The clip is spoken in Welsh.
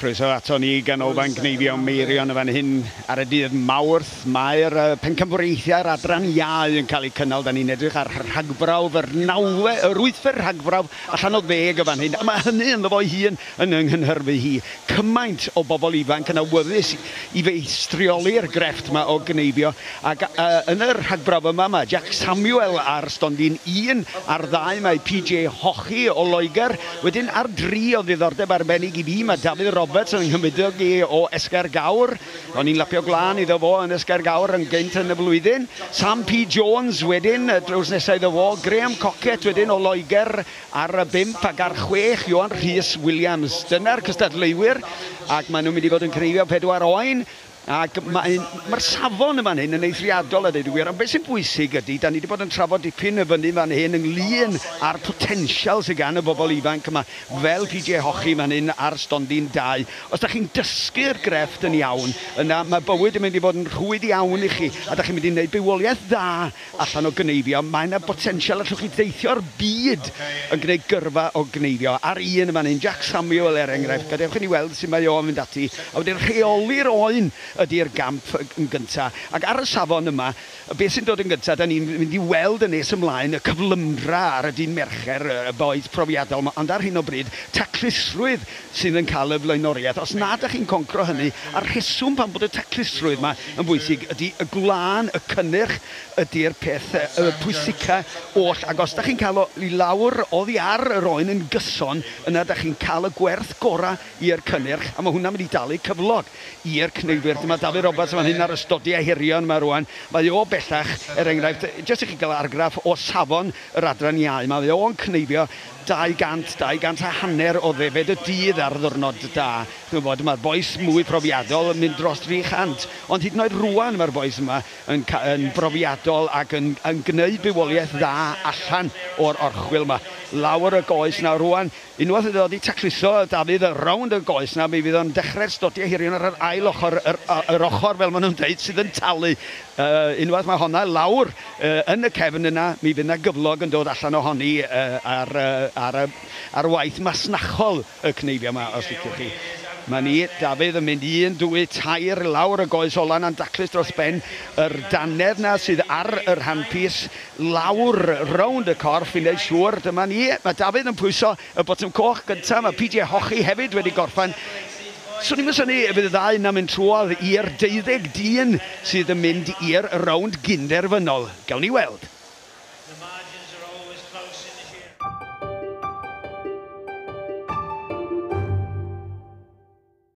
Croeso ato ni Ganolfan Gneifio Meirion yn fan hyn ar y dydd Mawrth. Mae'r pencampwriaethau'r adran iau yn cael eu cynnal. Da ni'n edrych ar rhagbrawf yr nawfe, yr wythfed rhagbrawf allan o 10 yn fan hyn. A mae hynny ynddo fo'i hun yn yng nghynhyrfu hi. Cymaint o bobl ifanc yn awyddus i feistrioli'r grefft yma o gneifio. Ac yn y rhagbrawf yma mae Jack Samuel ar stondin 1, ar 2 mae PJ Hochi o Loegr. Wedyn ar 3 o ddiddordeb arbennig i fi mae Dafydd Roberts yn nghymydog i o Esgair Gawr. O'n i'n lapio gwlân iddo fo yn Esgair Gawr yn gynt yn y flwyddyn. Sam P. Jones wedyn, drws nesaf iddo fo. Graham Cockett wedyn o Loegr ar y 5 ac ar 6 Johan Rhys Williams. Dyna'r cystadleuwyr ac maen nhw'n mynd i fod yn cneifio 4 oen. Ac mae'r ma safon yma'n hyn yn eithriadol a dweud y gwir, ond beth sy'n bwysig ydy, da ni wedi bod yn trafod dipyn y fyny fan hyn ynglyn â'r potensial sydd gan y bobl ifanc yma, fel PJ Hochi fan hyn ar stondin 2. Os da chi'n dysgu'r grefft yn iawn, yna mae bywyd yn mynd i fod yn rhwydd iawn i chi, a da chi'n mynd i wneud bywoliaeth dda allan o gneifio. Mae yna potensial allwch chi deithio'r byd yn gwneud gyrfa o gneifio. Ar 1 fan hyn, Jack Samuel er enghraifft, gadewch i ni weld sut mae o'n mynd ati. A wedyn rheoli'r oen ydy'r gamp yn gyntaf. Ac ar y safon yma, beth sy'n dod yn gyntaf, da ni'n mynd i weld yn nes ymlaen y cyflymdra ar y dyn Mercher, y bois profiadol yma, ond ar hyn o bryd, taclusrwydd sydd yn cael y flaenoriaeth. Os na da chi'n concro hynny, a'r rheswm pan bod y taclusrwydd yma yn bwysig ydy y gwlân, y cynnyrch ydy'r peth y pwysica oll. Ac os da chi'n cael o i lawr oddi ar yr oen yn gyson, yna da chi'n cael y gwerth gorau i'r cynnyrch, a mae hwnna'n mynd i dalu cyflog i'r cneifwyr. Dyma Dafydd Roberts fan hyn ar y stodiau hirion yma rwan. Mae o bellach, er enghraifft, jyst i chi gael argraff o safon yr adran iau, mae o'n cneifio 200, 200 a hanner o ddefed y dydd ar ddwrnod da. Dwi'n gwybod, mae'r bois mwy profiadol yn mynd dros 300, ond hyd yn oed rwan mae'r bois yma yn brofiadol ac yn gwneud bywoliaeth dda allan o'r orchwyl yma. Lawr y goes na rwan, unwaith iddo wedi tacluso Dafydd rownd y goes na, mi fydd o'n dechrau'r stodiau hirion ar yr ail ochr, yr ochr fel maen nhw'n dweud, sydd yn talu. Unwaith mae honna lawr yn y cefn yna, mi fydd yna gyflog yn dod allan ohoni ar waith masnachol y cneifio yma, os liciwch chi. Mae ni, Dafydd, yn mynd 1, 2, 3 lawr y goes ola na'n daclus dros ben yr dannedd na sydd ar yr handpiece lawr rownd y corff i wneud siŵr. Dyma ni, mae Dafydd yn pwyso y botwm coch gyntaf, mae PJ Hochi hefyd wedi gorffen. Swn i'n synnu y bydd y ddau yna mynd trwodd i'r 12 dyn sydd yn mynd i'r rownd gynderfynol. Gawn ni weld. The margins are always close.